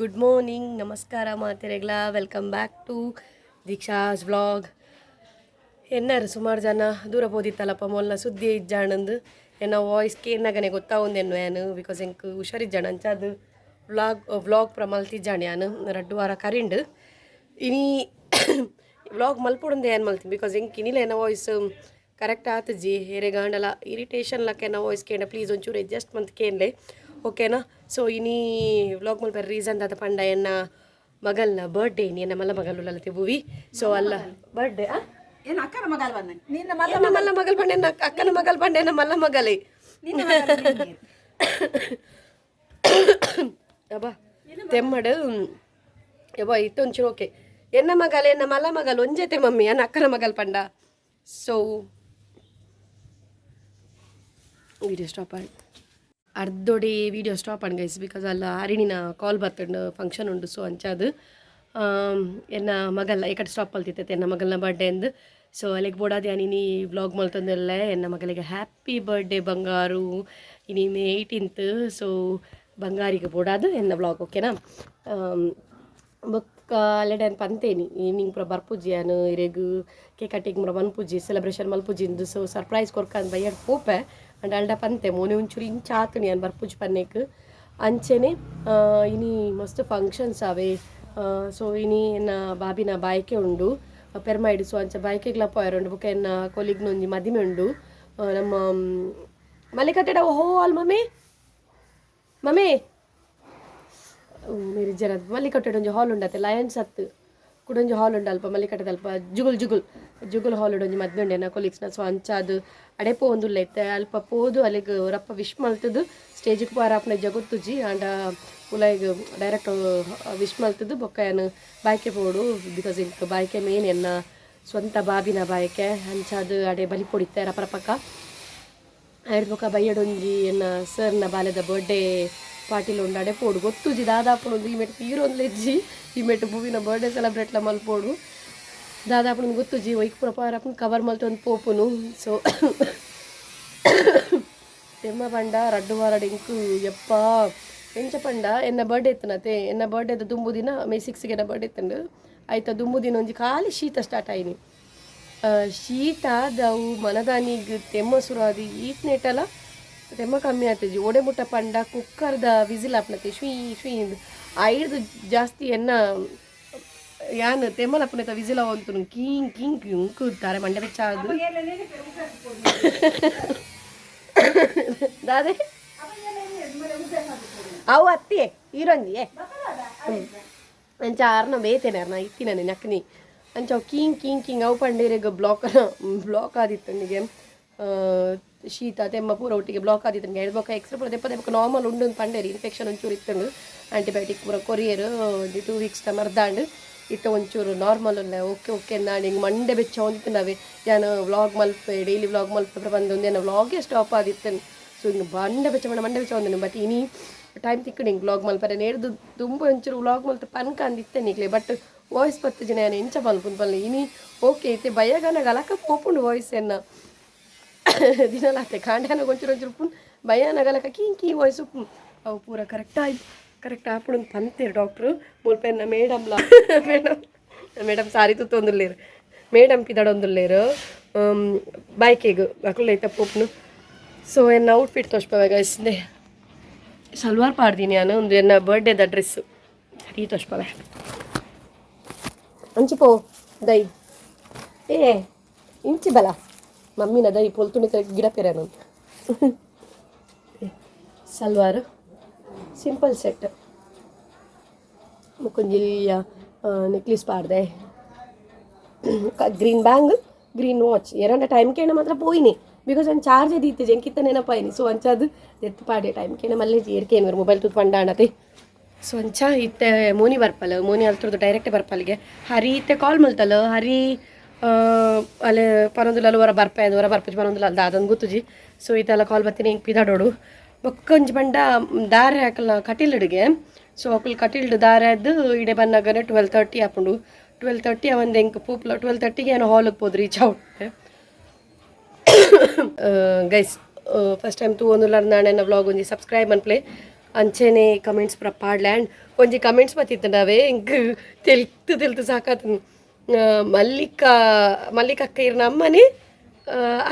Good morning, ನಮಸ್ಕಾರ ಮಾತೆರೆಗ್ಲ. Welcome back to Deeksha's vlog. ಎನ್ನಾರು ಸುಮಾರು ಜನ ದೂರ ಪೋದಿತ್ತಲ್ಲಪ್ಪ, ಮೊಲ್ಲ ಸುದ್ದಿ ಇಜ್ಜಾಣಂದು. ಎನ್ನ ವಾಯ್ಸ್ ಕೇನ್ನಗನೆ ಗೊತ್ತಾವುಂದೆನ್ನು ಯಾನು, because ಎಂಕ್ ಹುಷಾರಿಜ್ಜಾಣ. ಅಂಚ ಅದು ವ್ಲಾಗ್ ವ್ಲಾಗ್ ಪೂರ ಮಲ್ತಿಜ್ಜಾಣ ಯಾನು 2 ವಾರ ಕರಿಂಡು. ಇನಿ ವ್ಲಾಗ್ ಮಲ್ಪೊಡಂದೆ ಏನು ಮಲ್ತೀನಿ, because ಎಂಕ್ ಇನಿಲ ಎನ್ನ ವಾಯ್ಸ್ ಕರೆಕ್ಟ್ ಆತಜಿ. ಏರೆಗಾಂಡಲ ಇರಿಟೇಷನ್ ಲಕ್ಕ ಎನ್ನ ವಾಯ್ಸ್ ಕೇಂಡ, ಪ್ಲೀಸ್ ಒಂಚೂರು ಅಡ್ಜಸ್ಟ್ ಮಂತ್ ಕೇನ್ಲೆ, ಓಕೆನಾ? ಸೊ ಇನಿ ವ್ಲಾಗ್ ಮಲ್ಪೆರೆ ರೀಸನ್ ದಾದ ಪಂಡ, ಎನ್ನ ಮಗಲ್ನ ಬರ್ಡೇ ಇನಿ. ಎನ್ನ ಮಲ್ಲ ಮಗಲ್ ಉಲ್ಲತೆ ಭುವಿ. ಸೊ ಅಲ್ಲ ಬರ್ಡೇ. ಏನು, ಅಕ್ಕನ ಮಗಲ್ ಬಂದ ನಿನ್ನ ಮಲ್ಲ? ಎನ್ನ ಮಲ್ಲ ಮಗಲ್ ಪಂಡೆ, ಎನ್ನ ಅಕ್ಕನ ಮಗಲ್ ಪಂಡೆ, ಎನ್ನ ಮಲ್ಲ ಮಗಲೇ. ನಿನ್ನ ಮಗಲ್ ನಿನ್ಗೆ. ಅಬ್ಬಾ, ತೆಮ್ಮಡು ಯಬ್ಬ ಇತ್ತೊಂಚೂರು. ಓಕೆ, ಎನ್ನ ಮಗಲ್ ಎನ್ನ ಮಲ್ಲ ಮಗಲ್ ಒಂಜೆತೆ ಮಮ್ಮಿ, ಎನ್ನ ಅಕ್ಕನ ಮಗಲ್ ಪಂಡ. So video stop ಆಗಿ ಅರ್ಧೊಡಿ ವಿಡಿಯೋ ಸ್ಟಾಪ್ ಆಂಡ್ ಗೈಸ್, because ಅಲ್ಲ ಹರಿಣಿನ ಕಾಲ್ ಬರ್ತಂಡು, ಫಂಕ್ಷನ್ ಉಂಡು. ಸೊ ಅಂಚಾದು ಎನ್ನ ಮಗಲ್ಲ ಏಕಡೆ ಸ್ಟಾಪ್ ಮಲ್ತಿತ್ತೈತೆ, ಎನ್ನ ಮಗಲ್ನ ಬರ್ಡೇ ಅಂದು. ಸೊ ಅಲ್ಲಿಗೆ ಬೋಡಾದ ಇನಿ ವ್ಲಾಗ್ ಮಲ್ತಂದೆಲ್ಲ. ಎನ್ನ ಮಗಳಿಗೆ ಹ್ಯಾಪಿ ಬರ್ಡೇ ಬಂಗಾರು. ಇನಿ ಮೇ 18. ಸೊ ಬಂಗಾರಿಗೆ ಬೋಡಾದು ಎನ್ನ ವ್ಲಾಗ್, ಓಕೆನಾ? ಬೊಕ್ಕ ಅಲ್ಲೆಡೆ ಪಂತೇನಿ, ಈವ್ನಿಂಗ್ ಪೂರ ಬರ್ಪುಜಿ ಯಾನು. ಇರೆಗ್ ಕೇಕ್ ಕಟ್ಟಿಂಗ್ ಪೂರ ಮನ್ಪುಜಿ, ಸೆಲೆಬ್ರೇಷನ್ ಮಲ್ಪುಜಿ ಇಂದು. ಸೊ ಸರ್ಪ್ರೈಸ್ ಕೊರ್ಕಂದು ಬಯ್ಯಡ್ ಪೋಪೆ. ಅಂಡ್ ಅಲ್ಡ ಪಂತೆ, ಮೋನೆ ಒಂಚೂರು ಇಂಚ ಆತುನಿ, ಯಾನ್ ಬರ್ಪುಜಿ ಪನ್ನೇಕ್. ಅಂಚೆನೆ ಇನಿ ಮಸ್ತ್ ಫಂಕ್ಷನ್ಸ್ ಅವೆ. ಸೊ ಇನಿ ಎನ್ನ ಬಾಬಿನ ಬಾಯ್ಕೆ ಉಂಡು ಪೆರ್ಮೈಡ್. ಸೊ ಅಂಚ ಬಾಯ್ಕೆಗ್ಲ ಪೋಯರ್ ಉಂಡು. ಬೊಕ್ಕ ಎನ್ನ ಕೊಲಿಗ್ನೊಂಜಿ ಮದಿಮೆ ಉಂಡು. ನಮ್ಮ ಮಲ್ಲಿಕಟ್ಟೆಡ ಹಾಲ್. Mummy, mummy, ಮೇರಿ ಜನ ಮಲ್ಲಿಕಟ್ಟೆಡ್ ಒಂಜಿ ಹಾಲ್ ಉಂಡತ್ತೆ, ಲಯನ್ಸ್ ಅತ್ತು, ಕುಡೊಂಜಿ ಹಾಲ್ ಉಂಡು ಅಲ್ಪ ಮಲ್ಲಿಕಟ್ಟೆದ ಅಲ್ಪ, ಜುಗುಲ್ ಜುಗುಲ್ ಜುಗುಲ್ ಹಾಲ್ ಒಂಜಿ ಮದ್ವೆ ಉಂಡು ಎನ್ನ ಕೊಲೀಗ್ಸ್ನ. ಸೊ ಅಂಚ ಅದು ಅಡೆ ಪೋವೊಂದುಲ್ಲ ಇತ್ತೆ. ಅಲ್ಪ ಪೋದು ಅಲ್ಲಿಗ್ ರಪ್ಪ ವಿಶ್ ಮಲ್ತದು ಸ್ಟೇಜಿಗೆ ಪೋರ ಆಪುನ ಜಗೊತ್ತುಜಿ. ಆಂಡ ಉಲಾಯಿಗ್ ಡೈರೆಕ್ಟ್ ವಿಶ್ ಮಲ್ತದು ಬೊಕ್ಕ ಯಾನ್ ಬಾಯ್ಕೆ ಪೋಡು, because ಎಂಕ್ ಬಾಯ್ಕೆ ಮೇನ್, ಎನ್ನ ಸ್ವಂತ ಬಾಬಿನ ಬಾಯ್ಕೆ. ಅಂಚಾದ್ ಅಡೆ ಬಲಿ ಪೊಡಿತ್ತೆ ರಪ ರಪಕ್ಕ. ಐಡ್ದ್ ಬೊಕ್ಕ ಬಯ್ಯಡೊಂಜಿ ಎನ್ನ ಸರ್ನ ಬಾಲೆದ ಬರ್ಡೇ ಪಾರ್ಟಿಲ ಉಂಡು, ಅಡೆ ಪೋಡು. ಗೊತ್ತುಜಿ ದಾದಾಪುಂಡು. ಈ ಮೆಟ್ ತೀರೊಂದ್ಲೆಜ್ಜಿ. ಈ ಮೆಟ್ ಭುವಿನ ಬರ್ಡೇ ಸೆಲೆಬ್ರೇಟ್ಲ ಮಲ್ಪೋಡು. ದಾದಾಪುಂಡು ಗೊತ್ತುಜಿ. ಒಯ್ಕ್ ಪೂರ ಪೋಯರ ಕವರ್ ಮಲ್ತೊಂದು ಪೋಪುನು. ಸೊ ತೆಮ್ಮ ಪಂಡ 2 ವಾರಡ್ ಎಂಕ್ ಯಪ್ಪ ಎಂಚ ಪಂಡ, ಎನ್ನ ಬರ್ಡೇ ಇತ್ತನತೆ, ಎನ್ನ ಬರ್ಡೇದ ದುಂಬು ದಿನ, ಮೇ 6ಗೆ ಎನ್ನ ಬರ್ಡೇ ಇತ್ತುಂಡು. ಆಯ್ತ ದುಂಬು ದಿನ ಒಂಜಿ ಖಾಲಿ ಶೀತ ಸ್ಟಾರ್ಟ್ ಆಯ್ನಿ. ಶೀತ ಆದ್ ಅವು ಮನದಾನಿಗ್ ತೆಮ್ಮ ಸುರು ಆದ್ ಈತ್ನೇಟಲ ತೆಮ್ಮ ಕಮ್ಮಿ ಆತಜಿ. ಒಡೆ ಮುಟ್ಟ ಪಂಡ, ಕುಕ್ಕರ್ದ ವಿಸಿಲ್ ಆಪುನತೆ, ಶ್ವೀ ಶ್ವೀ ಇಂದ್. ಐಡ್ದು ಜಾಸ್ತಿ ಎನ್ನ ಯಾನ್ ತೆಮ್ಮಲಪ್ಪುನೆತ ವಿಸಿಲ್ ಆವೊಂತುನು, ಕೀಂಗ್ ಕೀಂಗ್ ಇಂಕು ತಾರೆ ಮಂಡೆ ಬೆಚ್ಚ ಆದ್. ದಾದೆ ಅವು ಅತ್ತಿಯೇ ಈರೊಂಜಿ ಅಂಚ ಆರ್ನ ಬೇತೇನೆ ಅರ್ನ ಇತ್ತಿನ ನಕ್ನಿ. ಅಂಚ ಅವು ಕೀಂಗ್ ಕೀಂಗ್ ಕೀಂಗ್ ಅವು ಪಂಡೇರೆಗ್ ಬ್ಲಾಕ್ ಬ್ಲಾಕ್ ಆದಿತ್ತನಿಗೆ. ಶೀತ ತೆಮ್ಮ ಪೂರ ಒಟ್ಟಿಗೆ ಬ್ಲಾಕ್ ಆದಿತ್ತು. ಹೇಳ್ಬೊಕ್ಕ ಎಕ್ಸ್ರೆ ಪೂರ ದೆಪ್ಪ ದೆಪ್ಪಕ ನಾರ್ಮಲ್ ಉಂಡು ಪಂಡೇರಿ. ಇನ್ಫೆಕ್ಷನ್ ಒಂಚೂರು ಇತ್ತಂಡು. ಆಂಟಿಬಯೋಟಿಕ್ ಪೂರ ಕೊರಿಯರ್, ಒಂಜಿ 2 ವೀಕ್ಸ್ ಮರ್ದಾಂಡ್. ಇತ್ತ ಒಂಚೂರು ನಾರ್ಮಲ್ ಉಲ್ಲ, ಓಕೆ ಓಕೆ. ನಾನು ಹಿಂಗೆ ಮಂಡೆ ಬೆಚ್ಚ ಹೊಂದಿತ್ತು. ಯಾನ್ ವ್ಲಾಗ್ ಮಲ್ಪೆ, ಡೈಲಿ ವ್ಲಾಗ್ ಮಲ್ಪೆ ಬಂದು ಒಂದು ವ್ಲಾಗೇ ಸ್ಟಾಪ್ ಆದಿತ್ತನು. ಸೊ ಹಿಂಗೆ ಮಂಡೆ ಬೆಚ್ಚ ಮಂಡೆ ಬೆಚ್ಚ ಒಂದಿನ. ಬಟ್ ಇನಿ ಟೈಮ್ ತಿಕ್ಕಡು ಹಿಂಗೆ ವ್ಲಾಗ್ ಮಲ್ಪರೆ. ನೇರ್ದು ದುಂಬು ಒಂಚೂರು ವ್ಲಾಗ್ ಮಲ್ತ ಪನ್ಕ ಅಂದಿತ್ತೇನೆ ಈಗಲೇ, ಬಟ್ ವಾಯ್ಸ್ ಪತ್ತು ಜನ ಯಾನ್ ಎಂಚ ಮಲ್ಪುನು ಪನ್ಲೆ. ಇನಿ ಓಕೆ ಇತ್ತೆ ಬಯ್ಯಗನ ಗಲಕ ಪೋಪುಂಡು ವಾಯ್ಸ್ ಎನ್ನ. ದಿನಲಾತೆ ಕಾಂಡ್ಯಾನ ಒಂಚೂರು ಒಂಚೂರು ಉಪ್ಪುನ್, ಬಯ್ಯಾನ ಗಲಕ keen key voice ಉಪ್ಪು. ಅವು ಪೂರ ಕರೆಕ್ಟ್ ಆಯ್ತು, ಕರೆಕ್ಟ್ ಆಪುಂಡು ಪಂತೇರು ಡಾಕ್ಟ್ರು. ಮುಲ್ಪೆನ್ನ ಮೇಡಮ್ಲ, ಮೇಡಮ್ ಮೇಡಮ್ ಸಾರಿ ತುತ್ತೊಂದುಲ್ಲೇರು. ಮೇಡಮ್ ಪಿದಡೊಂದುಲ್ಲೇರು ಬೈಕಿಗ್, ಅಕುಲು ಐತ ಪೋಪುನು. ಸೊ ಎನ್ನ ಔಟ್ಫಿಟ್ ತೋಜ್ಪವೆ ಗೈಸ್. ಸಲ್ವಾರ್ ಪಾಡ್ದೀನಿ ನಾನು. ಒಂದು ಎನ್ನ ಬರ್ಡೇದ ಡ್ರೆಸ್ ಸರಿ ತೋಜ್ಪವೆ. ಅಂಚಿ ಪೋ ದೈ. ಏ ಇಂಚಿ ಬಲ ಮಮ್ಮಿನ ದೈ ಪೊಲ್ತುನಿ ಗಿಡ ಪೆರನು. ಸಲ್ವಾರ್ ಸಿಂಪಲ್ ಸೆಟ್, ಮುಕ್ಕೊಂಜಿ ನೆಕ್ಲೆಸ್ ಪಾಡ್ದೆ, green bangle, green watch. ಎರಡ ಟೈಮ್ ಕೇಣ ಮಾತ್ರ ಪೋಯಿನಿ, because ಒಂದು ಚಾರ್ಜ್ ದೀತೆ ಎಂಕಿತ್ತ ನೆನಪಾಯಿನಿ. ಸೊ ಅಂಚ ಅದು ದೆತ್ತು ಪಾಡೆ. ಟೈಮ್ ಕೇಣ ಮಲ್ಲೆ ಏರ್ಕೇನು ಮೊಬೈಲ್ ತೂತ್ ಪಂಡಾಣತೆ. ಸೊ ಅಂಚ ಇತ್ತೆ ಮೋನಿ ಬರ್ಪಲ್, ಮೋನಿ ಅಲ್ತ್ರದ್ದು ಡೈರೆಕ್ಟ್ ಬರ್ಪಲ್ಗೆ. ಹರಿ ಇತ್ತೆ ಕಾಲ್ ಮಲ್ತಲ್ಲ. ಹರಿ ಅಲ್ಲೇ ಪನೊಂದುಲ ಹೊರ ಬರ್ಪೆ, ಅದು ಹೊರ ಬರ್ಪುಜಿ ಪನೊಂದುಲ ಅಲ್ದ ಅದೊಂದು ಗೊತ್ತುಜಿ. ಸೊ ಇತ್ತೆಲ್ಲ ಕಾಲ್ ಬರ್ತೀನಿ, ಹಿಂಗೆ ಪಿದಾಡೋಡು. ಬೊಕ್ಕೊಂಜಿ ಪಂಡ ದಾರೆ ಅಕಲ್ನ ಕಟೀಲುಡಿಗೆ. ಸೊ ಅಕುಲು ಕಟೀಲ್ಡ್ ದಾರೆ ಅದು ಇಡೆ ಬನ್ನಗನೆ 12:30 ಆಪುಂಡು. 12:30 ಅವಂದು ಎಂಕ್ ಪೋಪುಲ. 12:30ಗೆ ಏನೋ ಹಾಲಿಗೆ ಪೋದು reach out. Guys, first time ತೂವೊಂದುಲ್ಲ ನಾಳೆನ ವ್ಲಾಗ್ ಒಂಜಿ ಸಬ್ಸ್ಕ್ರೈಬ್ ಮನ್ಪ್ಲೆ, ಅಂಚೆನೆ ಕಮೆಂಟ್ಸ್ ಪೂರ ಪಾಡ್ಲೆ. ಆ್ಯಂಡ್ ಒಂಜಿ ಕಮೆಂಟ್ಸ್ ಬತ್ತಿತ್ತಂಡವೇ ಎಂಕ್ ತೆಲ್ತು ತೆಲ್ತು ಸಾಕಾತು. ಮಲ್ಲಿಕಾ ಮಲ್ಲಿಕಕ್ಕ ಇರ್ನ ಅಮ್ಮನೇ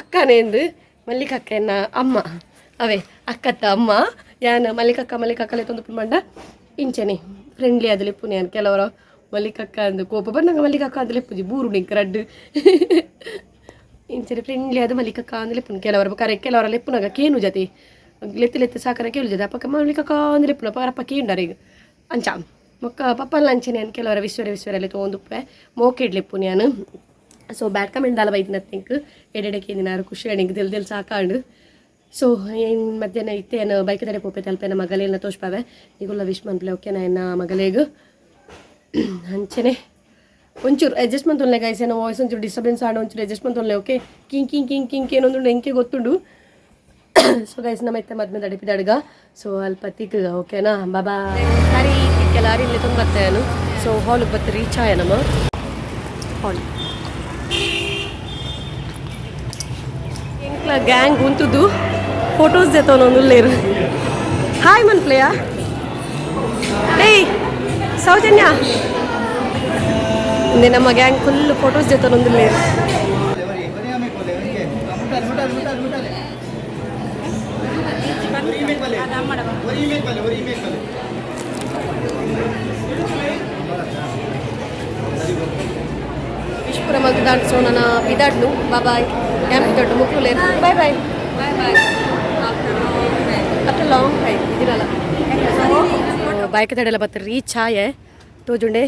ಅಕ್ಕನೇ ಎಂದು. ಮಲ್ಲಿಕಕ್ಕ ಎನ್ನ ಅಮ್ಮ ಅವೇ, ಅಕ್ಕತ್ತ ಅಮ್ಮ. ಯಾನ್ ಮಲ್ಲಿಕಕ್ಕ ಮಲ್ಲಿಕಕ್ಕಲೆ ತೊಂದು ಮಂಡ ಇಂಚನೆ ಫ್ರೆಂಡ್ಲಿ ಅದು ಲೆಪ್ಪುನೆ ಯಾನ್. ಕೆಲವರ ಮಲ್ಲಿಕಕ್ಕ ಅಂದು ಕೋಪ ಬಂದಂಗ ಮಲ್ಲಿಕಕ್ಕ ಅಂದು ಲೆಪ್ಪುಜಿ ಬೂರು ನಿಂಕ್ ರಡ್ಡು. ಇಂಚನೆ ಫ್ರೆಂಡ್ಲಿ ಅದು ಮಲ್ಲಿಕಕ್ಕ ಅಂದು ಲೆಪ್ಪುನು. ಕೆಲವರು ಕರೆ ಕೆಲವರ ಲೆಪ್ಪುನಾಗ ಕೇನು ಜತೆ ಲೆತ್ತು ಲೆತ್ತು ಸಾಕನ ಕೇಳು ಜತೆ ಅಪ್ಪಕ್ಕ ಮಲ್ಲಿಕಕ್ಕ ಅಂದು ಲೆಪ್ಪುನ ಅಪ್ಪ ಕೇಂಡಾರ ಈಗ ಅಂಚ ಮೊಕ್ಕ ಪಪ್ಪಲ್ಲ. ಅಂಚನೆ ಯಾನ್ ಕೆಲವರ ವಿಶ್ವರ ವಿಶ್ವರಲ್ಲಿ ತೊಗೊಂಡುಪ್ಪೆ ಮೋಕೆಡ್ ಲೆಪ್ಪುನು ಯಾನ್. ಸೊ ಬ್ಯಾಡ್ ಕಮೆಂಟ್ ದಾಲ ಬೈದಿನ ತಿಂಕ್ ಎಡೆಡೆ ಕೇಂದಿನಾರು ಖುಷಿ ಎಂಕ್ ದೆಲ್ ದೆಲ್ ಸಾಕಾಂಡು. ಸೊ ಏನು ಮಧ್ಯಾಹ್ನ ಇತ್ತೆ ಏನು ಬೈಕ್ ತಡೆ ಪೋಪೆ ತಲ್ಪೆನ ಮಗಲೇನ ತೋಷ್ಪಾವೆ. ನಿಗುಲ್ಲ ವಿಶ್ ಮನ್ಪ್ಲೆ, ಓಕೆನಾ? ಎನ್ನ ಮಗಲೇಗ್ ಅಂಚನೆ ಒಂಚೂರು ಅಡ್ಜಸ್ಟ್ಮೆಂಟ್ ಉಲ್ಲೆ ಗೈಸ್. ಏನೋ ವಾಯ್ಸ್ ಒಂಚೂರು ಡಿಸ್ಟರ್ಬೆನ್ಸ್ ಆಡ, ಒಂಚೂರು ಅಡ್ಜಸ್ಟ್ಮೆಂಟ್ ಉಲ್ಲೆ, okay? King king king king ಏನೊಂದು ಎಂಕೆ ಗೊತ್ತುಂಡು. ಸೊ ಗೈಸ್, ನಮ್ಮ ಇತ್ತೆ ಮದ್ಮೆ ದಡಿಪಿದಡ್ಗ. ಸೊ ಅಲ್ಪ ತಿಕ್ಕ, ಓಕೆನಾ? ಬಾಬಾ. ಸರಿ, ತಿಕ್ಕೆಲ್ಲ ಇಲ್ಲಿ ತುಂಬ ಬರ್ತೇನು. ಸೊ ಹಾಲಿಗೆ ಬತ್ತು ರೀಚ್ ಆಯ ನಮ್ಮ ಹಾಲ್. ಎಂಕ್ಲ ಗ್ಯಾಂಗ್ ಉಂತುದು ಫೋಟೋಸ್ ದೆತ್ತೊನೊಂದುಲ್ಲೇರು. ಹಾಯ್ ಮನ್ಪ್ಲೆಯಾ. ಏಯ್ ಸೌಜನ್ಯ, ಇಂದೆ ನಮ್ಮ ಗ್ಯಾಂಗ್ ಫುಲ್ ಫೋಟೋಸ್ ದೆತ್ತೊನೊಂದುಲ್ಲೇರು. ವಿಶ್ಪುರ ಮಲ್ತದಾಂಡ್. ಸೊ ನನ್ನ ಪಿದಾಡ್ನು ಬಾಯ್. ಯಾನ್ ಪಿದಾಡ್ನು ಮುಕ್ಲು. Bye bye. Bye bye. After long time ಇದಿರಲ್ಲ. ಬೈಕ್ ತಡೆಲ್ಲ ಬತ್ತ ರೀಚ್ ಆಯೆ. ತೋಜುಂಡೆ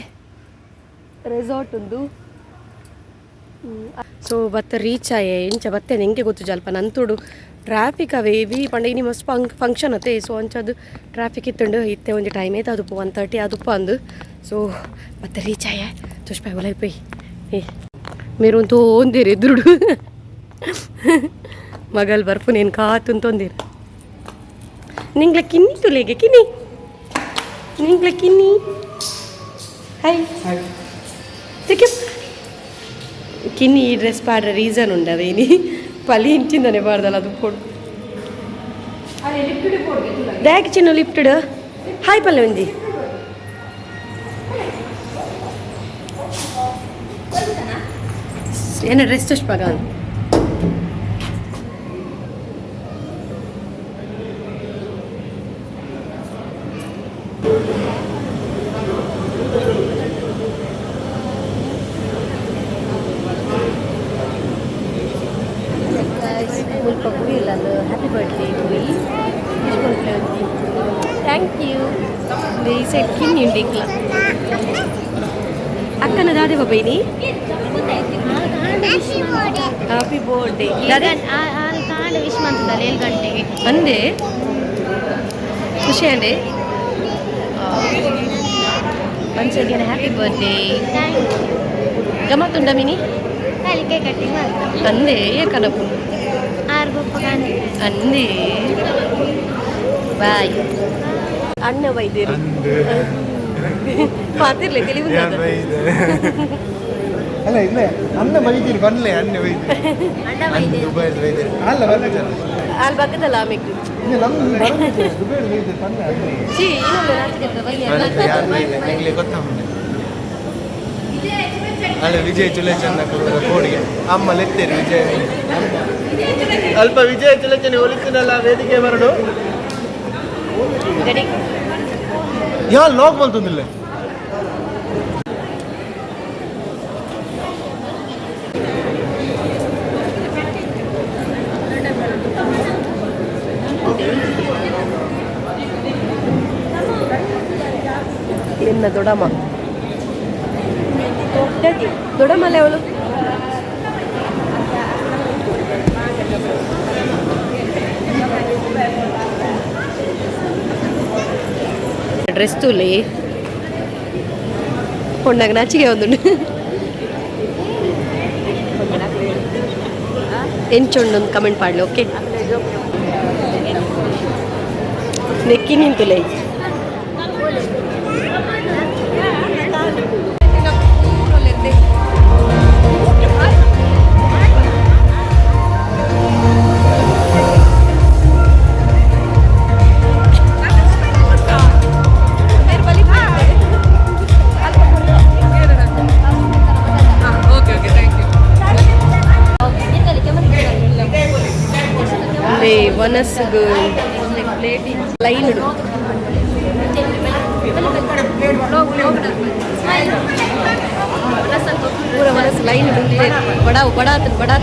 ರೆಸಾರ್ಟ್ ಉಂದು. ಸೊ ಬತ್ತ ರೀಚ್ ಆಯೆ. ಇಂಚ ಬತ್ತೆ ಎಂಕೆ ಗೊತ್ತು ಜಲ್ಪ ನಂತುಡು ಟ್ರಾಫಿಕ್ ಅವೇ ವಿ ಪಂಡ ಇನಿ ಮಸ್ತ್ ಫಂಕ್ಷನ್ ಅತ್ತೆ. ಸೊ ಅಂಚದು ಟ್ರಾಫಿಕ್ ಇತ್ತುಂಡು. ಇತ್ತೆ ಒಂಜಿ ಟೈಮ್ ಏತ್ ಅದು 1:30 ಅದುಪ್ಪ ಅಂದು. ಸೊ ಬತ್ತ ರೀಚ್ ಆಯೆ. ತುಷ್ಪ ಒಲೈಪೋಯ್. ಏ మీరు ತೋಂದಿರು ಎದುರುಡು ಮಗಲ್ ಬರ್ಪು ನೇನು ಕಾತುನ್ ತೊಂದಿರು. ನಿಂಗ್ಲ ಕಿನ್ನಿ ತುಲೇಗೆ ಕಿನ್ನಿ, ನಿಂಗ್ಲ ಕಿನ್ನಿ. ಹಾಯ್ ಕಿನ್ನಿ. ಈ ಡ್ರೆಸ್ ಪಾಡ್ರೆ ರೀಸನ್ ಉಂಡವೇನಿ ಪಲಿ ಇಂಚಿಂದನೆ ಪಾಡ್ದಲ್ಲ ಅದು ಪೊಡು ಬ್ಯಾಗ್ ಚಿನ್ನ ಲಿಫ್ಟೆಡ್. ಹಾಯ್ ಪಲ್ಲೆ ಒಂಜಿ. ಏನ ಡ್ರೆಸ್ ತುಷ್ಪಾಗ. ಮುಲ್ಪ ಪೂಯಿಲ್ಲಲ್ಲ. ಹ್ಯಾಪಿ ಬರ್ತ್ಡೇ ಪೂಯಿ. Thank you. ಈ ಸೈಡ್ ಕಿನ್ನಿ ಉಂಟು ಇಂಕ್ಲ. ಅಕ್ಕನ ದಾದೆ ಬೈನಿ. Happy birthday ದಾದೆ. ಕಾಂಡ ವಿಶ್ ಮಾಡ್ತದಲ್ಲ 7 ಗಂಟೆಗೆ. ಅಂದೆ ಖುಷಿ ಅಂಡೆ. Once again happy birthday. Thank you. ಗಮತ್ತುಂಡ mini? ಕಲಿಕೆ ಕಟ್ಟಿಂಗ್ ಮಾಡ್ತಾರೆ. ಅಂದೆ ಕನಪು. ಆರು ಬೊಪ್ಪ ಕಾಣ್ತದೆ. ಅಂದೆ ಬಾಯ್ ಅಣ್ಣ ಬೈದೇರು ಪಾತಿರ್ಲೆ ತಿಳಿವು. ಅಲ್ಲ ಇಲ್ಲ, ಅನ್ನ ಬೈತೀರಿ ಬನ್ಲೆ ಅನ್ನ ಬೈತೀರಿ. ಅಣ್ಣ ಬೈದೆ. ದುಬೈದು ಬೈತೀರಿ ಅಲ್ಲ ಬನ್ನಿ. ಅಲ್ಲಿ ಬಗ್ಗದಲ್ಲ ಆಮೇಲೆ. ಇಲ್ಲ, ನಮ್ಮ ಬರೋದಿಲ್ಲ, ದುಬೈದು ಬೈತೀರಿ ಬನ್ನಿ ಅನ್ನ. ಛೀ, ಇನ್ನೊಂದು ನಾಚಿಕೆ ಬೈಯ. ಯಾರು ಬೈದೆ ನಿಂಗೆ ಗೊತ್ತಮ್ಮನೆ ಅಲ್ಲ. ವಿಜಯ್ ಚುಲೇಚನ್ನ ಕೋಡಿಗೆ ಅಮ್ಮ ಲೆತ್ತೇರಿ. ವಿಜಯ್ ಅಲ್ಪ ವಿಜಯ್ ಚುಲೇಚನಿ ಒಲಿತಿನಲ್ಲ ವೇದಿಕೆ ಬರಡು. ಗಡಿ. ಯಾ ಲಾಕ್ ಬಂತಂದಿಲ್ಲ. ಎನ್ನ ದೊಡಮ್ಮ ದೊಡಮ್ಮಲ್ಲ ಅವಳು. ಡ್ರೆಸ್ ತೂಲಿ ಪೊಣ್ಣಗ ನಾಚಿಗೆ ಒಂದುಂಡು. ಎಂಚುಂಡು ಕಮೆಂಟ್ ಪಾಡ್ಲಿ, ಓಕೆ? ನೆಕ್ಕಿ ನಿಂತುಲೇ. ವನಸ್ಗು ಲೈನ್ ಉಂಡು. ಪೂರ ವನಸ್ ಲೈನ್ ಉಂಡು. ಬಡಾವು ಬಡಾತ ಬಡಾತ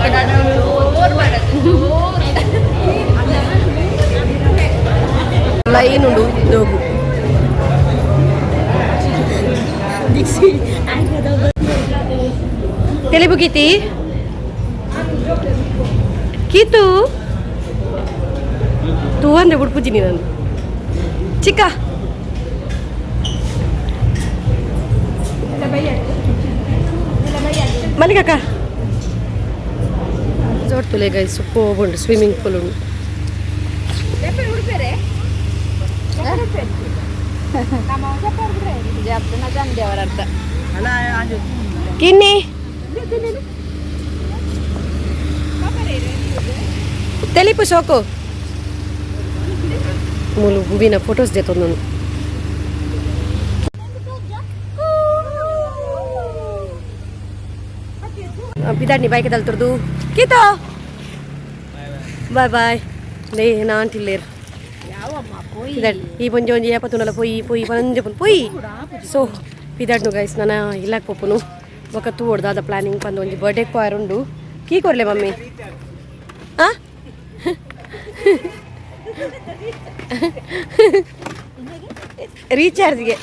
ಲೈನ್ ಉಂಡು ಉದ್ದೋಗು. ತೆಲಿಬು ಗೀತಿ ಕೀತು ತೂ ಅಂದ್ರೆ ಬಿಡ್ಪುಜಿನಿ ನಾನು ಚಿಕ್ಕ. ಮಲ್ಲಿಗಕ್ಕ ಜೋಡ್ತುಲೆ ಗೈಸ್, ಉಪ್ಪು ಸ್ವಿಮ್ಮಿಂಗ್ ಪೂಲ್ ಉಂಡು. ಕಿನ್ನಿ ತೆಲಿಪು ಶೋಕು ಮೂಲು ಹೂವಿನ ಫೋಟೋಸ್ ದೇತೊಂದು. ಪಿದಾಡ್ನಿ ಬೈಕ್ ದಲ್ತುರ್ದು. ಕೀತೋ, ಬಾಯ್ ಬಾಯ್. ಲೇ ನಾಂಟಿಲ್ಲೇರು ಪಿದಾಡ್. ಈ ಪೊಂಜೆ ಒಂಜಿ ಏಪ ತುನಲ ಪೊಯ್ ಪೊಯ್ ಪಂಜೆ ಪೊನ್ ಪೊಯ್. ಸೊ ಪಿದಾಡ್ನು ಗೈಸ್, ನನ ಇಲ್ಲಾಕ್ ಪೋಪುನು. ಬೊಕ ತೂವೊಡು ದಾದ ಪ್ಲಾನಿಂಗ್ ಪಂದ್. ಒಂಜಿ ಬರ್ಡೇ ಪೋಯರ್ ಉಂಡು. ಕೀ ಕೊರ್ಲೆ ಮಮ್ಮಿ. ಆ ರೀಚಾರ್ಜ್ಗೆ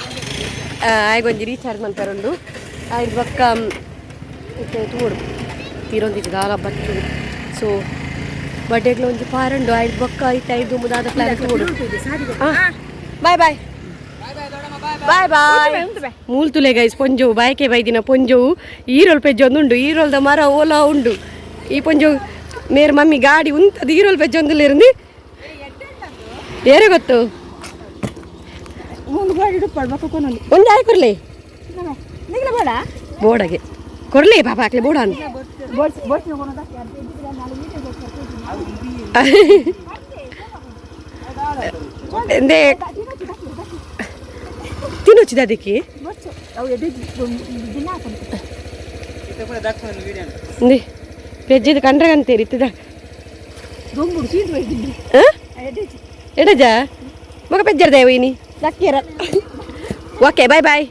ಆಯ್ಗೊಂಜಿ ರೀಚಾರ್ಜ್ ಮನ್ಪರುಂಡು. ಆಯ್ತು, ಬೊಕ್ಕ ಇತ್ತೆ ತೂವೊಡು. ತೀರೊಂದಿತ್ತು ದಾಲ ಬಚ್ಚು. ಸೊ ಬರ್ಡೇಗ್ಲ ಒಂಜಿ ಪಾರುಂಡು. ಆಯ್ತು, ಬೊಕ್ಕ ಐತೆ ಐದು ದಾದ ಪ್ಲಾನ್ ತೂವೊಡು. Bye bye bye bye. ಮೂಲ್ತುಲೆ ಗೈಸ್, ಪೊಂಜೋವು ಬಾಯ್ಕೆ ಬೈದಿನ ಪೊಂಜೋವು. ಈರೋಲ್ ಪೆಜ್ಜೊಂದುಂಡು, ಈರೋಲ್ದ ಮರ ಓಲಾ ಉಂಡು. ಈ ಪೊಂಜೋವು ಮೇರ್ ಮಮ್ಮಿ ಗಾಡಿ ಉಂತದು ಈರೋಲ್ ಪೆಜ್ಜೊಂದುಲೇರಂದು ಏರೆ ಗೊತ್ತು. ಒಂದು ಆಯ್ ಕೊರ್ಲೆ. ಬೋಡಗೆ ಕೊರ್ಲೆ ಪಾಪ ಹಾಕ್ಲೆ ಬೋಡ. ಎಂದೇ ತಿನ್ನೊಚ್ಚಿದ ಅದಕ್ಕೆ ಇಂದೆ ಪೆಜ್ಜಿದ ಕಂಡ್ರೆ ಅಂತೀರಿ ಇತ್ತದ ಎಡಜ ಮಗ ಪೆಜ್ಜರ್ದ ಇನಿ. Okay, boy boy.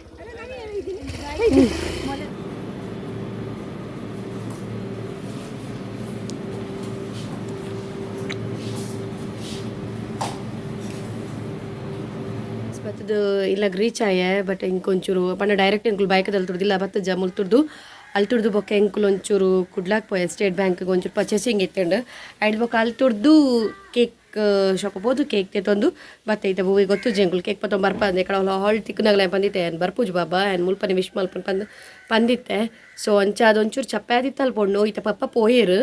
ಬತ್ತದು ಇಲ್ಲ ರೀಚ್ ಆಯೆ. ಬಟ್ ಇಂಕೊಂಚೂರು ಪಂಡ ಡೈರೆಕ್ಟ್ ಎಂಕುಲು ಬೈಕ್ ಅಲ್ತುರ್ದಿಲ್ಲ ಬತ್ತ ಜ ಮುಲ್ತುರ್ದು ಅಲ್ತುರ್ದು. ಬೊಕ್ಕ ಎಂಕುಲು ಒಂಚೂರು ಕುಡ್ಲಾಕ್ ಪೋಯ, ಸ್ಟೇಟ್ ಬ್ಯಾಂಕ್ಗೆ ಒಂಚೂರು ಪರ್ಚೇಸಿಂಗ್ ಇತ್ತಂಡು. ಐಡ್ ಬೊಕ್ಕ ಅಲ್ತುರ್ದು ಕೇಕ್ ಶಾಪ್ ಪೋದು ಕೇಕ್ ತೆತ್ತೊಂದು ಬತ್ತೆ. ಇತ್ತೆ ಹೂವಿಗೆ ಗೊತ್ತು ಎಂಕುಲು ಕೇಕ್ ಪತ್ತೊಂದು ಬರ್ಪ ಅಂದೆ. ಕಡ ಹಾಲ್ ತಿಕ್ಕುನಾಗಲ ಬಂದಿತ್ತೆ. ಏನು ಬರ್ಪುಜು ಬಾಬಾ, ಏನು ಮುಲ್ಪನೆ ವಿಶ್ ಮಲ್ಪನ್ ಪಂದ್ ಪಂದಿತ್ತೆ. ಸೊ ಅಂಚ ಅದೊಂಚೂರು ಚಪ್ಪೆ ಆದಿತ್ತಲ್ ಪೊಣ್ಣು. ಇತ್ತೆ ಪಪ್ಪ ಪೋಯೇರು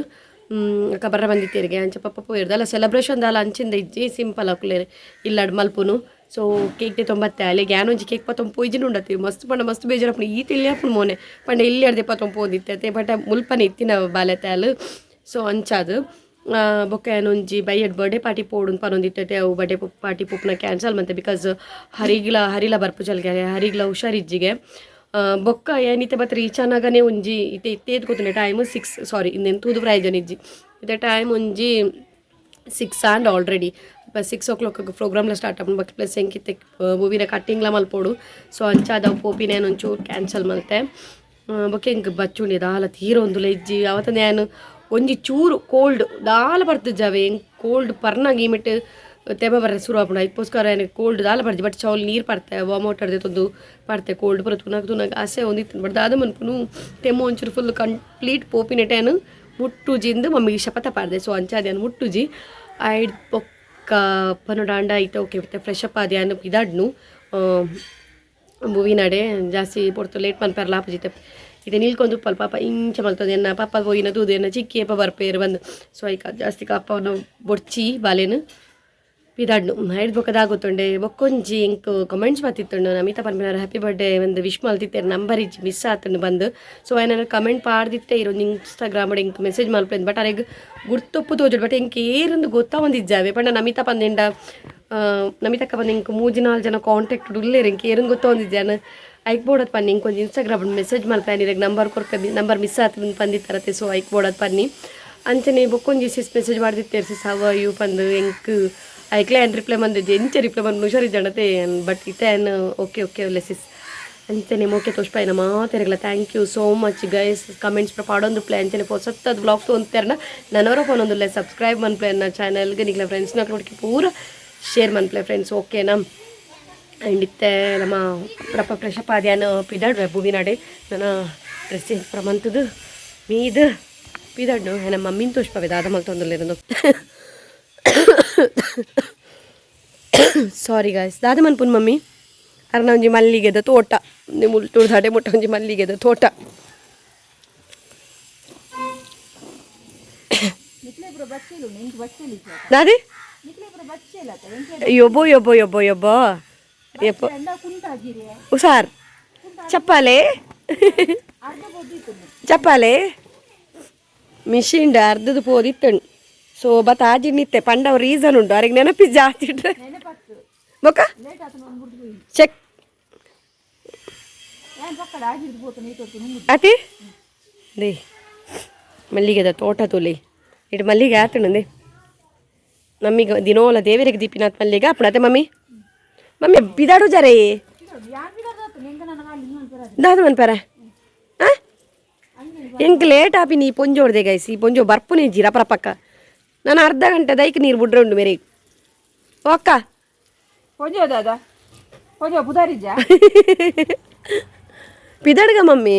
ಅಕ್ಕ ಬರ್ರ ಬಂದಿತ್ತೇರಿಗೆ. ಅಂಚ ಪಪ್ಪ ಪೋಯಿರ್ದು ಅಲ್ಲ ಸೆಲೆಬ್ರೇಷನ್ ದಾಲ ಅಂಚಿಂದ ಇಜ್ಜಿ, ಸಿಂಪಲ್ ಅಕುಲೇರು ಇಲ್ಲಡ್ ಮಲ್ಪುನು. ಸೊ ಕೇಕ್ ತೊಂಬತ್ತೆ ಅಲ್ಲಿಗೆ ಯಾನೊಂಜಿ ಕೇಕ್ ಪತ್ತೊಂದು ಪೊಯ್ಜಿನ ಉಂಡತಿ. ಮಸ್ತ್ ಪಂಡ ಮಸ್ತ್ ಬೇಜಾರಪ್ಪನು. ಈ ತಿಳಿಯಪ್ಪನು ಮೋನೆ ಪಂಡ ಇಲ್ಲಿ ಅಡ್ದೆ ಪತ್ತೊಂದು ಪೋದಿತ್ತೆ. ಬಟ್ ಮುಲ್ಪನೆ ಇತ್ತಿನ ಬಾಲೆತೆ ಅಲ್. ಸೊ ಅಂಚಾದು ಬೊಕ್ಕ ಏನೊಂಜಿ ಬೈಯಡ್ ಬರ್ಡೇ ಪಾರ್ಟಿ ಪೋಡುನ್ ಪನೊಂದಿತ್ತೈತೆ. ಅವು ಬರ್ಡೇ ಪಾರ್ಟಿ ಪೋಪುನ ಕ್ಯಾನ್ಸಲ್ ಮಂತೆ, because ಹರಿಗ್ಲ ಹರಿಲ ಬರ್ಪುಜಲ್ಗೆ, ಹರಿಗ್ಲ ಹುಷಾರಿಜ್ಜಿಗೆ. ಬೊಕ್ಕ ಏನಿತ್ತೆ ಬತ್ತ ರೀಚ್ ಆನಾಗನೇ ಒಂಜಿ ಇತ್ತೆ ಇತ್ತೇದ್ ಗೊತ್ತುಂಡೆ ಟೈಮ್ 6, ಸಾರಿ, ಇಂದೆನ್ ತೂದು ಪ್ರಯೋಜನ ಇಜ್ಜಿ. ಇತ್ತೆ ಟೈಮ್ ಒಂಜಿ 6 and already 6 o'clock ಪ್ರೋಗ್ರಾಮ್ಲ start ಆಪುಂಡು. ಬೊಕ್ಕ ಪ್ಲಸ್ ಎಂಕಿತ್ತೆ ಹೂವಿನ ಕಟ್ಟಿಂಗ್ಲ ಮಲ್ಪೊಡು. ಸೊ ಅಂಚಾದ ಪೋಪಿನ ಒಂಚೂರು ಕ್ಯಾನ್ಸಲ್ ಮಲ್ತೆ. ಬೊಕ್ಕ ಎಂಕ್ ಬಚ್ಚುಂಡಿ ದಾಲ ತೀರೊಂದುಲ ಇಜ್ಜಿ. ಅವತ್ತಂದೆ ಯಾನ್ ಒಂಜಿ ಚೂರು ಕೋಲ್ಡ್ ದಾಲ ಬರ್ತಜಾವೆ. ಎಂಕ್ ಕೋಲ್ಡ್ ಪರ್ನಾಗ ಈ ಮಿಟ್ಟು ತೆಬ ಬರ್ರೆ ಶುರು ಆಪುಂಡು. ಐಕ್ಕೋಸ್ಕರ எனக்கு ಕೋಲ್ಡ್ ದಾಲ ಬರ್ಜಿ. ಬಟ್ ಚೌಲ್ ನೀರು ಪಡ್ತೆ, ವಾಮ್ ಔಟ್ ಅಡ್ದೆ ಪಡ್ತೆ. ಕೋಲ್ಡ್ ಪೂರ ತುನಾಗ ತುನಾಗ ಆಸೆ ಒಂದಿತ್ತು. ಬಟ್ ದಾದ ಮನ್ಪುನು, ತೆಮ್ಮ ಒಂಚೂರು ಫುಲ್ ಕಂಪ್ಲೀಟ್ ಪೋಪಿನ ಟೈನ್ ಮುಟ್ಟುಜಿಂದು ಮಮ್ಮಿಗೆ ಶಪಥ ಪಾಡ್ದೆ. ಸೊ ಅಂಚಾದ ಮುಟ್ಟುಜಿ. ಐಡ್ ಬೊಕ್ಕ ಪನೊಡಾಂಡ ಐತೆ. ಓಕೆ, ಮತ್ತೆ ಫ್ರೆಶ್ ಅಪ್ ಆದೆ ಅನ್ನ ಇದಾಡ್ನು ನಡೆ. ಜಾಸ್ತಿ ಪೊರ್ತು ಲೇಟ್ ಮನ್ಪೆರ್ಲ ಆಪುಜಿತ್ತೆ. ಇದೆ ನಿಲ್ಕೊಂಡು ಉಪ್ಪಲ್ ಪಾಪ ಇಂಚ ಮಲ್ತದೆ. ಎನ್ನ ಪಾಪ ಪೋಯಿನ ತೂದು ಎನ್ನ ಚಿಕ್ಕಿ ಏಪ ಬರ್ಪೇರು ಬಂದು. ಸೊ ಐಕ ಜಾಸ್ತಿ ಕಾಪವನ ಬೊಡ್ಚಿ ಬಾಲೆನು ಪಿದಾಡ್ನು. ಐಡ್ ಬೊಕ್ಕದಾಗುತ್ತುಂಡೆ. ಬೊಕ್ಕೊಂಜಿ ಎಂಕ್ ಕಮೆಂಟ್ಸ್ ಬತ್ತಿತ್ತುಂಡು. ನಮಿತಾ ಪನ್ಪಿನಾರ್ ಹ್ಯಾಪಿ ಬರ್ಡೇ ಒಂದು ವಿಶ್ ಮಲ್ತಿತ್ತೇರು, ನಂಬರ್ ಇಜ್ಜಿ, ಮಿಸ್ ಆತುಂಡು ಬಂದು. ಸೊ ಏನಾರ ಕಮೆಂಟ್ ಪಾಡ್ದಿತ್ತೆ ಇರೋದು ಇನ್ಸ್ಟಾಗ್ರಾಮ್ ಎಂಕ್ ಮೆಸೇಜ್ ಮಲ್ಪೆಂದು. ಬಟ್ ಅರೆಗ್ ಗುರ್ತೊಪ್ಪು ತೋಜುಡು. ಬಟ್ ಎಂಕ್ ಏರಂದು ಗೊತ್ತಾವೊಂದಿಜ್ಜಾವೆ. ಪಂಡ ನಮಿತಾ ಪಂದಿಂಡ ನಮಿತಕ್ಕ ಬಂದು ಎಂಕ್ ಮೂಜಿ ನಾಲ್ ಜನ ಕಾಂಟ್ಯಾಕ್ಟ್ ಉಲ್ಲೇರು. ಎಂಕ್ ಏರಂದು ಗೊತ್ತಾವೊಂದಿಜ್ಜಾನ. ಐಕ್ ಬೋಡತ್ ಪನ್ನಿ, ಇಂಕ್ ಒಂಜಿ ಇನ್ಸ್ಟಾಗ್ರಾಮ್ ಮೆಸೇಜ್ ಮಲ್ಪೆ, ಇರೆಗ್ ನಂಬರ್ ಕೊರ್ಪೆ, ನಂಬರ್ ಮಿಸ್ ಆತು ಬಂದಿತ್ತಾರತೆ. ಸೊ ಐಕ್ ಬೋಡತ್ ಪನ್ನಿ. ಅಂಚನೆ ಬೊಕ್ಕೊಂಜಿ ಸಿಸ್ ಮೆಸೇಜ್ ಮಾಡಿದಿತ್ತೇರು ಸಿಸ್ how you ಪಂದು ಎಂಕ್ ಐಕ್ಲೆ ಏನ್ ರಿಪ್ಲೈ ಬಂದಿದ್ದೆ ಎಂಚ ರಿಪ್ಲೈ ಬಂದು ಹುಷಾರಿಜ್ಜಂಡತೆ ಬಟ್ ಇತ್ತೆ ಏನ್ ಓಕೆ ಓಕೆ ಒಲ್ಲೆ ಸಿಸ್. ಅಂಚನೆ ಮೋಕೆ ತೋಷ್ಪಾಯಿನ ಮಾತೆರೆಗ್ಲ thank you so much guys. Comments ಪ್ರ ಪಾಡೊಂದು ಪ್ಲೇ ಅಂಚನೆ ಪೊಸತ್ತದ ಬ್ಲಾಗ್ ತೊಂತೆರ್ನ ನನವರ ಫೋನ್ ಒಂದುಲ್ಲೆ ಸಬ್ಸ್ಕ್ರೈಬ್ ಮನ್ಪ್ಲೆ ನನ್ನ ಚಾನಲ್ಗೆ ನಿಗ್ಲ ಫ್ರೆಂಡ್ಸ್ನ ನೋಡ್ಕಿ ಪೂರ ಶೇರ್ ಮನ್ಪ್ಲೆ ಫ್ರೆಂಡ್ಸ್ ಓಕೆನಾ. ಆ್ಯಂಡ್ ಇತ್ತೆ ನಮ್ಮ ಪ್ರಪ ಫ್ರೆಶಪ್ ಆದ್ಯಾನ ಪಿದಾಡ್ವೆ ಭೂವಿನಾಡೆ ನನ್ನ ಡ್ರೆಸ್ ಚೇಂಜ್ ಪ್ರಮಂತದು ಮೀದು ಪಿದಾಡ್ನು ನಮ್ಮ ಮಮ್ಮಿನ ತೋಷ್ಪವೆ ದಾದ ಮಲ್ತೊಂದುಲ್ಲೇರಂದು. ಸಾರಿ ಗಾಯ್ಸ್. ದಾದ ಮನ್ಪುನ್ ಮಮ್ಮಿ ಅರ್ನ ಒಂಜಿ ಮಲ್ಲಿಗೆದ ತೋಟ ಮುಲ್ತುಡು ದಾಡೆ ಮುಟ್ಟ ಒಂಜಿ ಮಲ್ಲಿಗೆದ ತೋಟ. ದಾದೆ ಯೊಬ್ಬೋ ಯೊಬ್ಬೋ ಯೊಬ್ಬೋ ಯೊಬ್ಬೋ ಯಪ್ಪ ಹುಷಾರ್ ಚಪ್ಪಾಲೆ ಚಪ್ಪಾಲೆ ಮಿಷಿನ್ ಅರ್ಧದ ಪೋದಿತ್ತಣ್ ಸೊ ಬತ್ತ ಆಜಿ ನಿತ್ತೆ ಪಂಡವ ರೀಸನ್ ಉಂಟು ಅವ್ರಿಗೆ ನೆನಪಿ ಜಾಸ್ತಿ ಇಟ್ರೆ ಬೊಕ್ಕ ಚೆಕ್ ಅತಿ they ಮಲ್ಲಿಗೆದ ತೋಟ ತುಲಿ ಇಟ್ಟು ಮಲ್ಲಿಗೆ ಆತಣಂದೆ ಮಮ್ಮಿಗೆ ದಿನೋಲ ದೇವರಿಗೆ ದೀಪಿನಾಥ್ ಮಲ್ಲಿಗೆ ಅಪ್ಪಣತೆ ಮಮ್ಮಿ ಮಮ್ಮಿ ಬಿದಾಡು ಜರೇ ದಾದ ಮನ್ಪರ ಎಂಕ್ ಲೇಟ್ ಆಪಿ ನೀ ಪೊಂಜೋಡ್ದೆ ಗೈಸ್. ಈ ಪೊಂಜೋ ಬರ್ಪುನೆ ಜೀರ ಪಕ್ಕ ನಾನು ಅರ್ಧ ಗಂಟೆ ದೈಕ್ ನೀರು ಬುಡ್ರೆ ಉಂಡು ಮೇರೆ ಓಕ್ಕ. ಪೊಂಜೋ ದಾದ ಪೊಂಜೋ ಬುದಾರಿಜ್ಜ. ಪಿದಡ್ಗ ಮಮ್ಮಿ.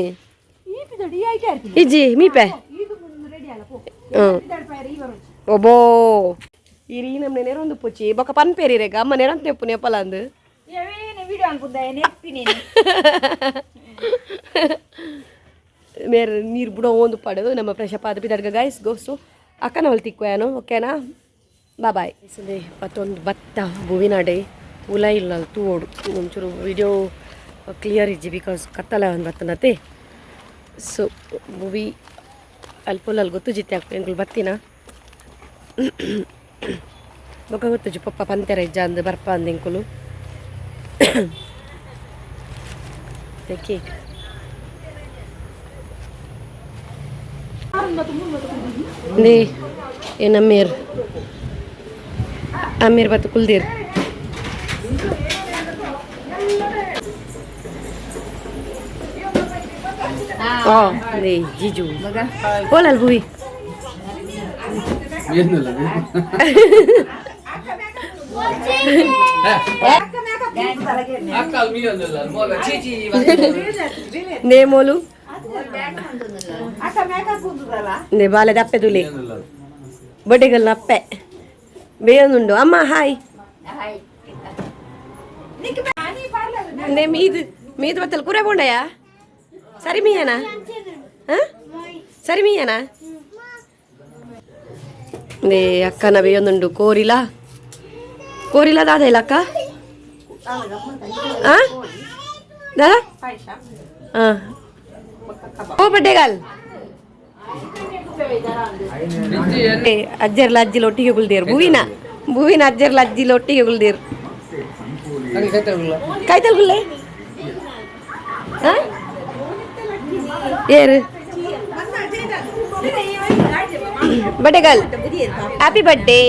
ಈ ಪಿದಡು ಈ ಐಟೆ ಆರ್ಪಿನಿ. ಇಜ್ಜಿ ಮೀಪೆ. ಇದು ರೆಡಿ ಅಲ್ಲ ಪೋ. ಹ್ಞೂ. ಪಿದಡು ಪಾಯರ ಈ ಬರೋಚಿ. ಒಬೋ ಈ ನಮ್ನೆ ನೆರೊಂದು ಪೊಚ್ಚಿ ಬೊಕ್ಕ ಪನ್ಪೇರಿ ರೇಗ ಅಮ್ಮ ನೆರಂತ ನೆಪ್ಪು ನೆಪಲ ಅಂದು. ಏವೇನು ವಿಡಿಯೋ ಅನ್ಪುಂದ ನೆಪ್ಪಿನಿ. ಮೇರೆ ನೀರು ಬಿಡೋ ಒಂದು ಪಡೆದು ನಮ್ಮ ಫ್ರೆಶ್ ಅಪ್ ಆದ ಪಿದಡ್ಗ ಗೈಸ್ ಗೋಸು ಅಕ್ಕನ ಹೊಲ್ ತಿಕ್ಕೋಯಾನು ಓಕೆನಾ ಬಾ ಬಾಯ್. ಮತ್ತೊಂದು ಭತ್ತ ಹೂವಿನಾಡೆ ಉಲ ಇಲ್ಲ ತೂವೋಡು ಒಂಚೂರು ವಿಡಿಯೋ ಕ್ಲಿಯರ್ ಇಜ್ಜಿ because ಕತ್ತಲ ಒಂದು ಬತ್ತನತೆ. ಸೊ ಭುವಿ ಅಲ್ಪೊಲ್ಲ ಗೊತ್ತು ಜಿತ್ತೆ ಹಾಕು ಎಂಕುಲು ಬತ್ತಿನ ಬೊಕ್ಕ ಗೊತ್ತುಜಿ ಪಪ್ಪ ಪಂತೆರ ಇಜ್ಜ ಅಂದ್ ಬರ್ಪ ಅಂದ್ ಎಂಕುಲು ಕೇಕ್ ನೇ ಏನ್ ಅಮ್ಮೀರ್ ಅಮ್ಮೀರ್ ಬತ್ತು ಕುಲ್ದೀರ್. ಓ ಲೇ ಜಿಜು ಓಲಲ್ ಭುವಿ. ನೇಮೋಲು ನೇ ಬಾಲೆದ ಅಪ್ಪೆ ತುಲಿ ಬಡ್ಡೆಗಲ್ನ ಅಪ್ಪೆ ಬೇಯೊಂದುಂಡು ಅಮ್ಮ ಹಾಯ್ ನೇ ಮೀದು ಮೀದು ಬತ್ತಲ್ ಕುರೆ ಬೋಂಡಯ್ಯ ಸರಿ ಮೀಯನಾ ಹಾಂ ಸರಿ ಮೀಯನಾ ನೇ ಅಕ್ಕನ ಬೇಯೊಂದುಂಡು ಕೋರಿಲ ಕೋರಿಲ ದಾದ ಇಲ್ಲ ಅಕ್ಕ ಆ ದಾದಾ ಹಾಂ ಓ ಬಡ್ಡೆಗಾಲ್ ಅಜ್ಜರ್ಲ ಅಜ್ಜಿಲ ಒಟ್ಟಿಗೆ ಕುಲ್ದೇರು ಭೂವಿನ ಭೂವಿನ ಅಜ್ಜರ್ಲ ಅಜ್ಜಿಲ ಒಟ್ಟಿಗೆ ಕುಲ್ದೇರು ಕಾಯ್ತಲ್ ಗುಲ್ಲೆ ಏರು ಬಡ್ಡೆಗಾಲ್ ಹ್ಯಾಪಿ ಬರ್ಡೇ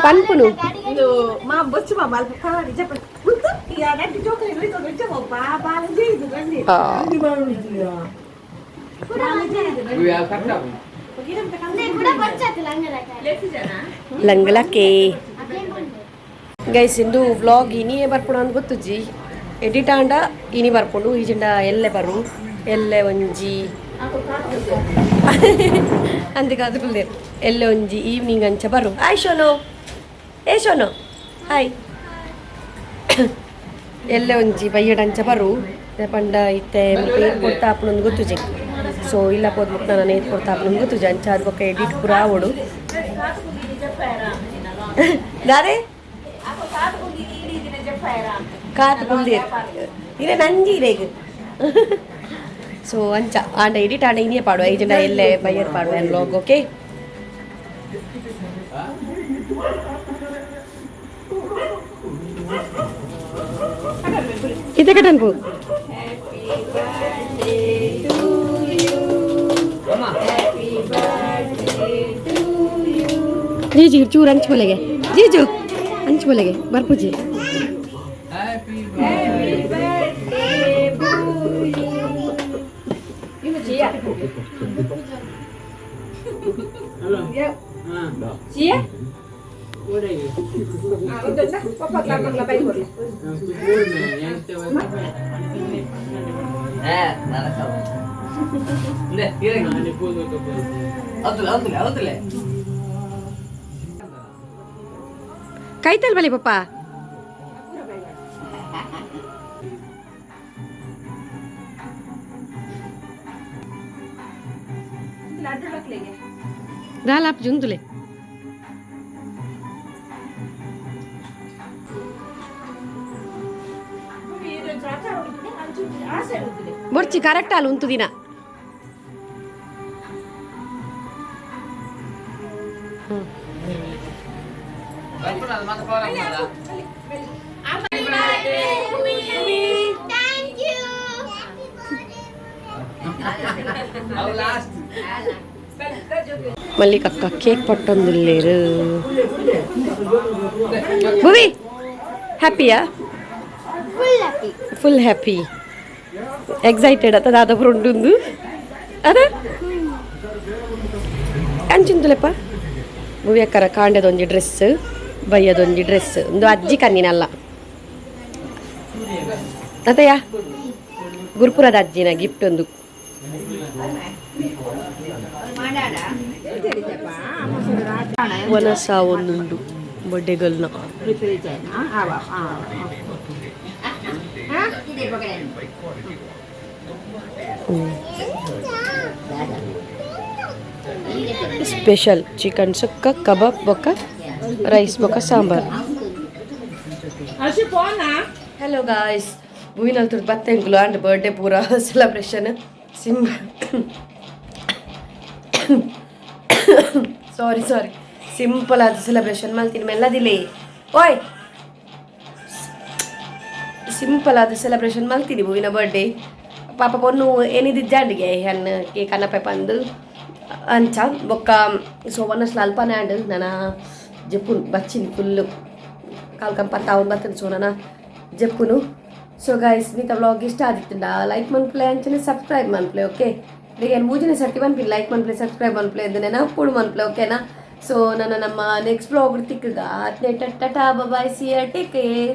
ಪನ್ಪುನು ಮಾ ಬೊಚ್ಚು ಮಾ ಅಲ್ಪ ಕಾಡಿ ಜಪ್ಪ ನಡ್ಡಿ ಜೋಕಲಿ ಬಾ ಬಾಲ ರಂಡಿ. ಲಂಗಲಕ್ಕೆ ಗೈಸ್ ಇಂದು ವ್ಲಾಗ್ ಇನಿಯೇ ಬರ್ಪುಣ ಅಂದ್ ಗೊತ್ತುಜ್ಜಿ ಎಡಿಟ್ ಆಂಡ ಇನಿ ಬರ್ಪುಂಡು ಈಜಿಂಡ ಎಲ್ಲೆ ಬರು ಎಲ್ಲೆ ಒಂಜಿ ಅಂದಿಕ ಅದು ಕುಲ್ದೇರು ಎಲ್ಲೆ ಒಂಜಿ ಈವ್ನಿಂಗ್ ಅಂಚ ಬರು. ಹಾಯ್ ಶೋನು, ಏ ಶೋನು ಹಾಯ್. ಎಲ್ಲೆ ಒಂಜಿ ಬಯ್ಯಡ್ ಅಂಚ ಬರು ಪಂಡ ಇತ್ತೆ ಏತ್ ಕೊಡ್ತಾ ಆಪುನೊಂದು ಗೊತ್ತುಜಿ. ಸೊ ಇಲ್ಲ ಪೋದ್ ಮುಕ್ ನಾನು ಏತ್ ಕೊಡ್ತಾ ಆಪುನೊಂದು ಗೊತ್ತುಜಿ ಅಂಚ ಅದು ಬೊಕ್ಕ ಎಡಿಟ್ ಪೂರ ಆವೊಡು ದಾದೆ ಕಾತ್ ಕುಲ್ದೇರ್ ಇರೆ ನಂಜಿ ಇರೆಗ್. ಸೊ ಅಂಚ ಆಂಡ ಎಡಿಟ್ ಆಂಡ ಇನಿಯೇ ಪಾಡುವ ಈಜಂಡ ಎಲ್ಲೆ ಬಯ್ಯರ್ ಪಾಡುವ ವ್ಲಾಗ್ ಓಕೆ. ಇತ್ತೆ ಕಟನ್ ಪೂ. ಜೀಜು ಚೂರು ಅಂಚುಮಲೆಗೆ ಜೀಜು ಅಂಚುಮಲೆಗೆ ಬರ್ಪುಜಿ. ಕೈತಲ್ ಬಲಿ ಪಪ್ಪ. ದಾಲಾಪ್ ಜುಂದುಲೆ. ಬೊರ್ಚಿ ಕರೆಕ್ಟ್ ಅಲ್ಲ ಉಂತು ದಿನ. Thank you. ಮಲ್ಲಿಕಕ್ಕ cake ಪಟ್ಟೊಂದುಲ್ಲೇರು. Bhuvi, ಹ್ಯಾಪಿಯಾ? Full happy. Full happy, excited ಅತ್ತ ದಾದಪುರ ಉಂಡು ಅದ ಅಂಚಿಂದುಲೆಪ್ಪ. ಭುವಿ ಅಕ್ಕರ ಕಾಂಡದೊಂಜಿ ಡ್ರೆಸ್, ಬಯ್ಯದೊಂಜಿ ಡ್ರೆಸ್. ಒಂದು ಅಜ್ಜಿ ಕಣ್ಣಿನಲ್ಲ ಅತ್ತಯ್ಯ, ಗುರುಪುರದ ಅಜ್ಜಿನ ಗಿಫ್ಟ್ ಒಂದು. ವನಸ ಒಂದುಂಡು ಬಡ್ಡೆಗಲ್ನ. ಸ್ಪೆಷಲ್ ಚಿಕನ್ ಸುಕ್ಕ, ಕಬಾಬ್ ಬೊಕ್ಕ ರೈಸ್ ಬೊಕ್ಕ ಸಾಂಬಾರ್. ಹಲೋ ಗಾಯ್ಸ್, ಭೂವಿನಲ್ಲಿ ತುರ್ದು ಬತ್ತೆಂಕುಲು ಅಂಡ್ ಬರ್ಡೇ ಪೂರ ಸೆಲೆಬ್ರೇಷನ್ ಸಿಂ ಸಾರಿ ಸಾರಿ ಸಿಂಪಲ್ ಆದ ಸೆಲೆಬ್ರೇಷನ್ ಮಲ್ತಿನ ಮೆಲ್ಲದಿಲ್ಲ. ಓಯ್, ಸಿಂಪಲ್ ಆದ ಸೆಲೆಬ್ರೇಷನ್ ಮಲ್ತಿನಿ ಭೂವಿನ ಬರ್ಡೇ. ಪಾಪ ಪೊನ್ನು ಏನಿದಿದ್ದಾಂಡಿಗೆ ಹಣ್ಣು ಕೇಕ್ ಅನಪೆ ಪಂದು ಅಂಚ ಬೊಕ್ಕ. ಸೊ ಒನ್ನಸ್ಲ ಅಲ್ಪನೆ ಆಂಡ್ ನನ ಜೆಪ್ಪುನು ಬಚ್ಚಿನಿ ಫುಲ್ಲು ಕಾಲ್ ಕಂಪತ್ತ ಅವನು ಬರ್ತೇನೆ. ಸೊ ನನ್ನ ಜೆಪ್ಪುನು. ಸೊ ಗೈಸ್, ನೀತ ವ್ಲಾಗ್ ಇಷ್ಟ ಆದಿತ್ತುಂಡ ಲೈಕ್ ಮನ್ಪ್ಲೆ, ಅಂಚನೆ ಸಬ್ಸ್ಕ್ರೈಬ್ ಮನ್ಪ್ಲೆ, ಓಕೆ? ಈಗ ಮೂಜನೇ ಸರ್ತಿ ಮನ್ಪಿ, ಲೈಕ್ ಮನ್ಪ್ಲೆ, ಸಬ್ಸ್ಕ್ರೈಬ್ ಮನ್ಪ್ಲೆ ಅಂದ್ ನೆನಪುಡು ಮನ್ಪ್ಲೆ, ಓಕೆನಾ? ಸೊ ನನ್ನ ನಮ್ಮ ನೆಕ್ಸ್ಟ್ ವ್ಲಾಗ್ ತಿಕ್ಕಗ. Tata, bye, see, take care.